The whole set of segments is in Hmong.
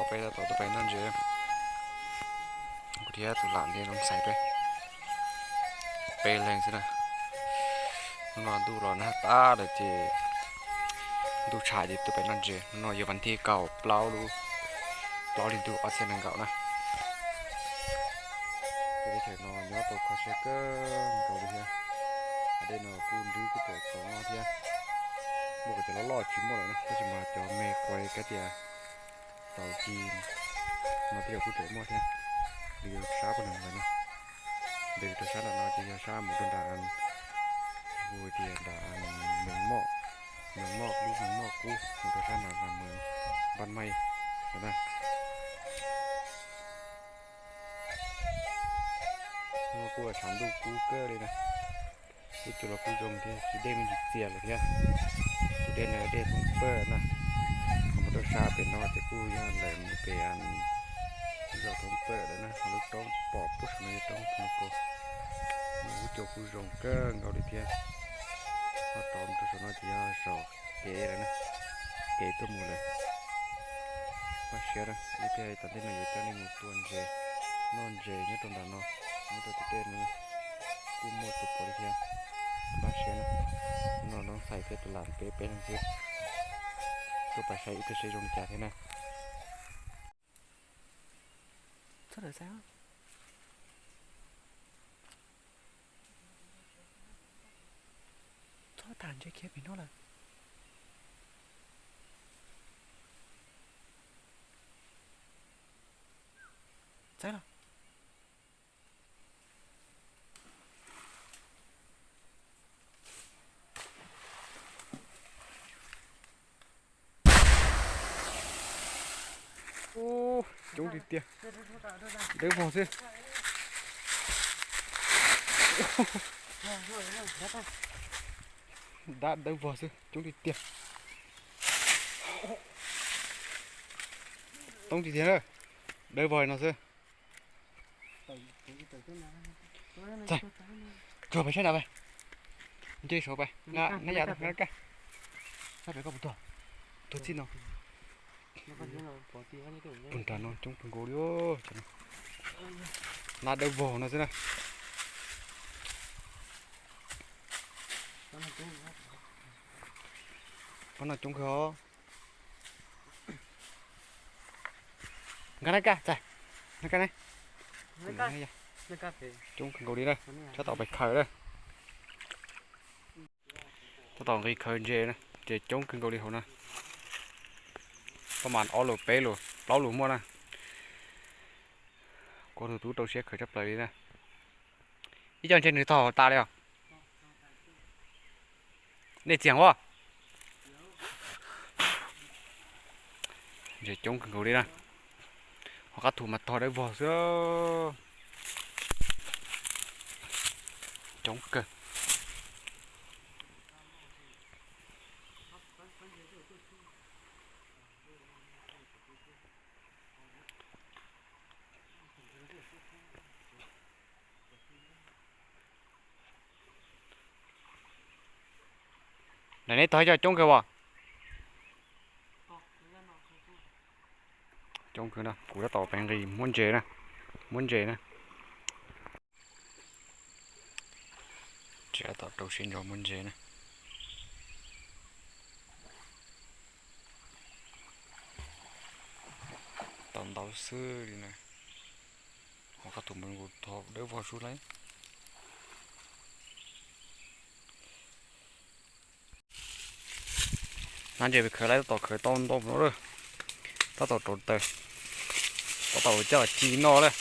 Peb tab tom tuaj pem noj ntses. Kuv thiab tus lam thiab Noov Xais peb, peb leeg xwb na. Hnub no ntuj los nag tab lawm ces ntuj tshai ces tuaj pem noj ntses. Hnub no yog vas thib kaum plaub lub, plaub hli ntuj ob txhiab nees nkaum na. Peb teb chaws no nyob tau kho siab kawg nkaus li thiab. Hav dej no kuj nrwb kuj tseem txaus noj thiab. Muaj cov loj loj tsis muaj lawm na, tab sis mas cov me quav kab tias txaus ci no tej zaum kuj tseem muaj thiab. Nws yog sab poj niam ntawd no, nws rau sab nram no ces yog sab mus rau nram, hu tias nram Mees Moj, Mees Moj Kub, Mees Moj Kub mus rau sab nram Mees Npab Maij ntawd na. Hnub no kuj tshav ntuj kub kawg li na. Lub cuab los kuj zoo thiab, tsis dej me ntsis txias lawm thiab. Tus dej no dej Thoob Pawj na. Qhov mus rau sab pem no ces kuj yog ntawm mus pem lub zos Thoob Pawj lawm na, ho lub roob pom puag saum no yog roob Thoob Pawj. Lub cuab kuj zoo kawg nkaus li thiab. Ho tod mus rau saum no ces yog zos kev lawm na, kev tuaj mus lawm. Pab siab na, ib pliag tom ntej no yuav coj nej mus tua ntses, noj ntses nyob rau nram no, nyob rau tus dej no kuj muaj tus pom li thiab. Pab siab na, hnub no Noov Xais thiab tus lam peb peb leeg xwb, tuaj pais saib ib pliag seb zoo li cas thiab na. Txhob tham ntses khiav pem no lawm. Txaib los. Coob tiag tiag. Dawb vog xwb. Dab dawb vog xwb, coob tiag tiag. Toob tiag tiag na. Dawb vog li no xwb. Txaib, tsuag pais saib na pais. Nce saud pais, nab yam tau nab kaj. Sab pem koj puas tuag? Tuag txij no. Puag nram no coob kawg nkaus li. Nab dawb vog no xwb na. Pab no coob kawg os. Nkag nab kaj, txaib, nab kaj ne. Coob kawg nkaus li na, tab tom pais khaws na. Tab tom nqis khaws ntses na, ces coob kawg nkaus li hauv na. Pab mas ob lus peb lus plaub lus muaj na. Kuv tus tub rau siab khaws tshaj plaws li na. Ib co ntses nws tog tas li os. Nej txiag ua. Ntses coob kawg nkaus li na. Ho qab thu mas tog dawb vog xwb. Coob kawg. Daim neb tog ib co coob kawg as. Coob kawg na, kuv tab tom pem nqis muab ntses na, muab ntses na. Tseem tab tom rau siab ntso muab ntses na. Tau ntau xwb li na. Ho qab tus npoo nkaus tog dawb vog sub lauj. Nab ntses pem khawv lawm, tab tom khawv tau ntau no lawm. Tab tom rauv taws, tab tom coj ci noj lawm.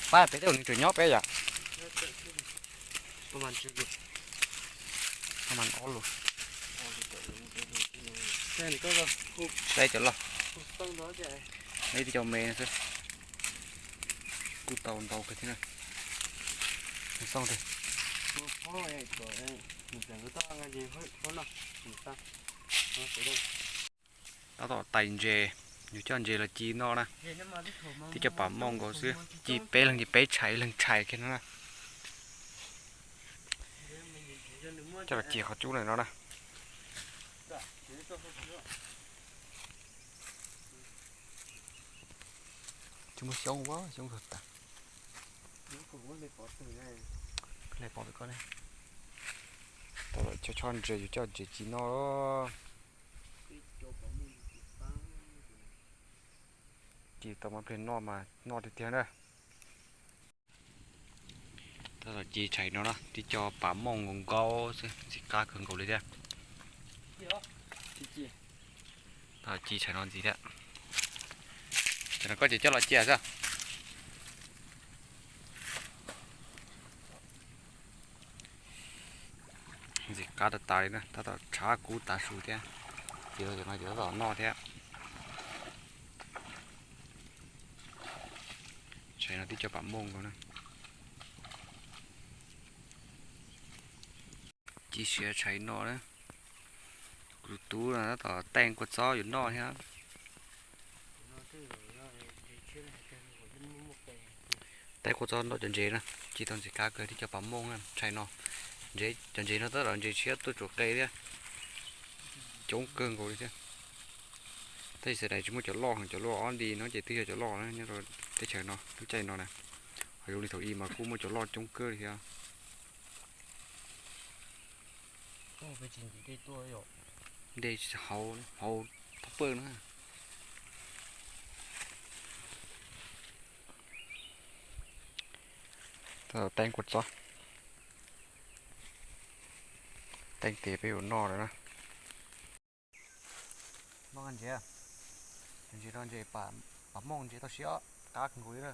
Pab pem tej nws tseem nyob peb yom. Ob lus. Saib cov loj, ib tib co me no xwb. Kuj tau ntau kawg thiab na. Xauj tiag. Tab tom tais ntses, yuav coj ntses los ci noj na. Tib co pam moj nkaus xwb, ci peb leeg ces peb tshais ib leeg tshais kiag no na. Coj los ci qhov cub ntawm no na. Tsis muaj xyoob ua xyoob tag. Hle pov pem koj ne. Tau lawm, tsho ntses yus coj ntses ci noj. Ci tau mas pliag noj mas noj tiag tiag na. Tab tom ci tshais no na, tib co pam mooj nkaus nkaus xwb, ntxim qab kawg nkaus li thiab. Tab tom ci tshais no ntxiv thiab. Tam no koj ces coj los cia xwb. Ntxim qab tas tas li na, tab tom tshav kub tav su thiab. Ces no ces tab tom noj thiab. Tshais no tib co pam mooj nkaus na. Ci siav tshais no na. Kuv tus tub no tab tom teeb kua txob yuav noj thiab. Teeb kua txob noj cov ntses na, ci tau ntxim qab kawg tib co pam mooj na, tshais no. Ntses, cov ntses no tab tom ntses tshiab tuaj tsuam qe thiab. Coob kawg nkaus li thiab. Tab sis xav tias tsis muaj cov loj, cov loj ob nti no ces twb yog cov loj na, nyob rau teb chaws no lub caij no na. Ho zoo li thaum ub mas kuj muaj cov loj coob kawg li thiab. Ntej hauv, hauv thoob pawg na. Teeb kua txob. Teeb tes peb yuav noj lawm na. Noj ntses, ntses no ntses pam mooj ntses tau siab qab kawg nkaus li na.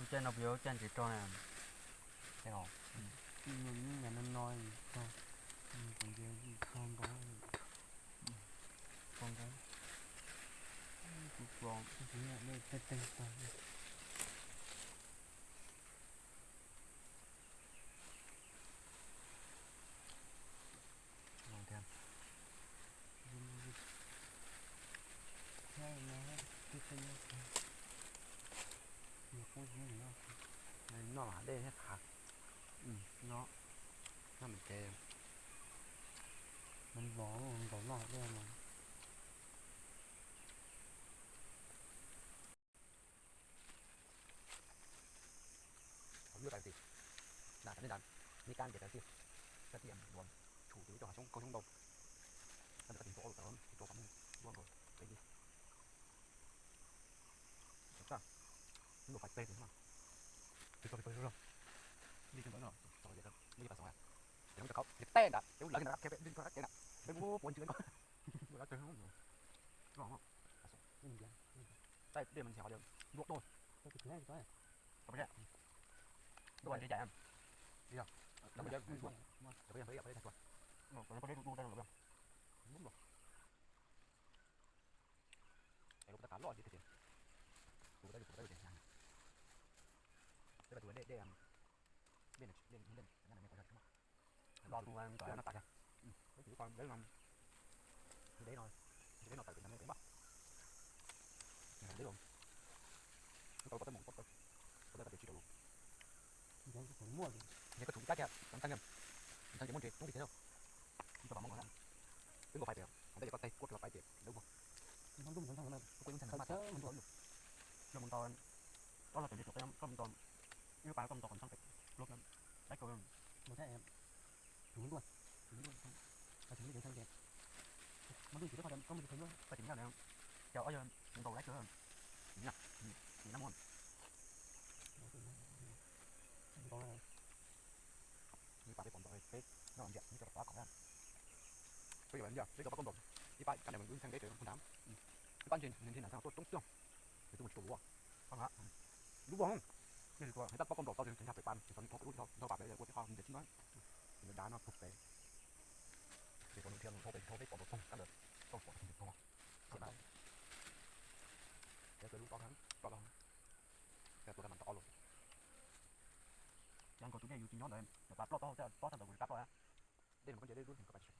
Ua caij no puas yuav caij ntses rog na? Caij no, no no, ntses rog nto, kuv kuv tej teg tag. Noj dej thiab qhav. Noj, noj me ces, noj nkaus noj dej no. Qhov ywg tas ti, nag tas nej nag, nej kab ntes tas ti, kab ti luas, tshuj tus lub coj hav xyoob kaub xyoob ntau, kab ntes kab ti tua ua lus tas tua qhov muag tua nkaus pem ti. Lub luas pais peg tus no, peg peg peg zog, li tus ntawd no, txog li nej pais xaus, ces lub cov kaub ces tej nram ces lub lawv nram qhia peb lub cov kaub ces nram, peb muab puav ntsis ko, lub lawv teg no, tej dej mas ntxhia qhov tias ntuaj tuaj. Ntuaj ntse cais, ntuaj ntse cais, es kuv tab tab loj tiag tiag, kuv tab kuv tab tias, peb tus dej dej, dej dej no tas, dej no, dej no tawm pem no, dej no, dej no, koj tab mus koj tab tsis tau lus, nws koj tshum ib kab kiag, ntxeev ntxeev ces muaj ntses tub li thiab, ib tug pam mooj no, twb nkaus pais pem, qhov ntej koj teg kuaj rau pais ces dawb vog, kuj ib lub ntxhee mas, yog mus tau, koj los tseem ntses tsuas teb, koj mus tau, ib lub pas koj mus tau qhov ntxhee pem, luag saib kawg, tus ntuj, tus ntuj, tus ntuj, tus ntuj, tus ntuj, tus ntuj, tus ntuj, tus ntuj, tus ntuj, tus ntuj, tus ntuj, peb cov pab koj ntaus, ib pab kab nws ntseeg deb ces kuj nrhav, ib pab ntseeg ntseeg nram tuaj coob xwb, nws tuaj mus tsis tau lus, lub vog, nej tus hais tab pab koj ntaus tau ces nrhav pem pas ces xav nrhav pem ua tib qho ntawd tsis no, ces nws dav no pug pem, ces nws dhia mus dhau pem dhau peb pom ntaus toog kab ntawd, tau pom ntawd tog, ces lub tob ploj los, ces tus dej yus tsis nyob ntawd, pas ploj tob, tob tag ntawd kuv rov qab ploj, dej mas koj nce dej lub koj pas tsis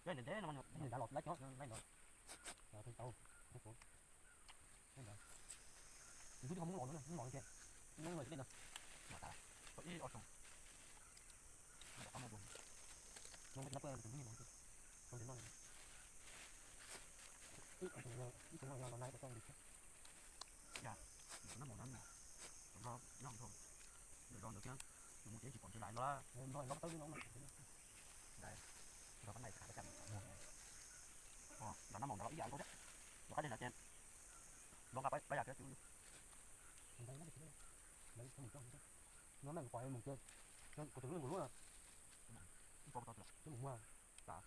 Ntev ntev no nws dav los lawm cov no, nws tau, nws twb ho muab los no, muab los ces nws los tsis dej no. Ib ob xyoo, no tus no, tus no, ib xyoo no los nag tus no. Yog, nab mos no, nyob nrog, nyob ntawd thiab, yus mus ces tsis pom ntshe lais los, nrog nrog tawb no. Nrog nab mos nrog ib yam nkaus thiab, nrog qab deg nrad ces nrog nqa pab yam thiab. No na kuv pom mus ces kuv tus lub kuv lub na, ib pob tau tus mus muag. Yog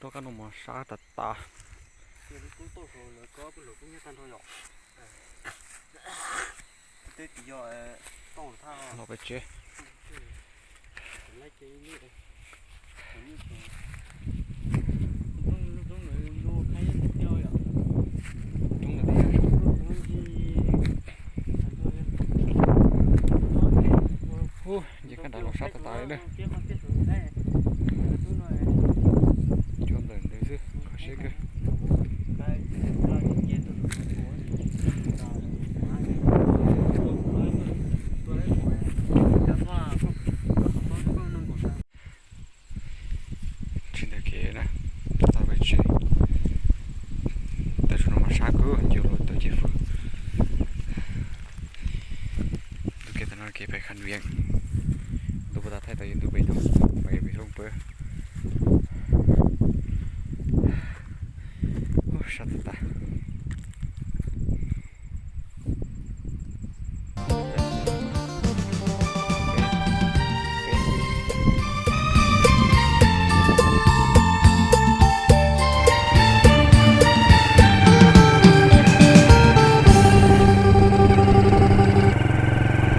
tuaj kab no mas sab tas tas. Los pem tsev. Ub, nce kab nrad los sab tas tas li na. Cua ntawm ntawd xwb, kho siab kawg. Tsis ntawm kev na, tau pem tsev. Tau tsuas no mas sab kawg, yus los tau ces fwj. Ntu kev tam no kev pem Kham Vias, ntu puas tas thaij tau yus ntu pem Thoob, pem Thoob pab. Ub, sab tas tas.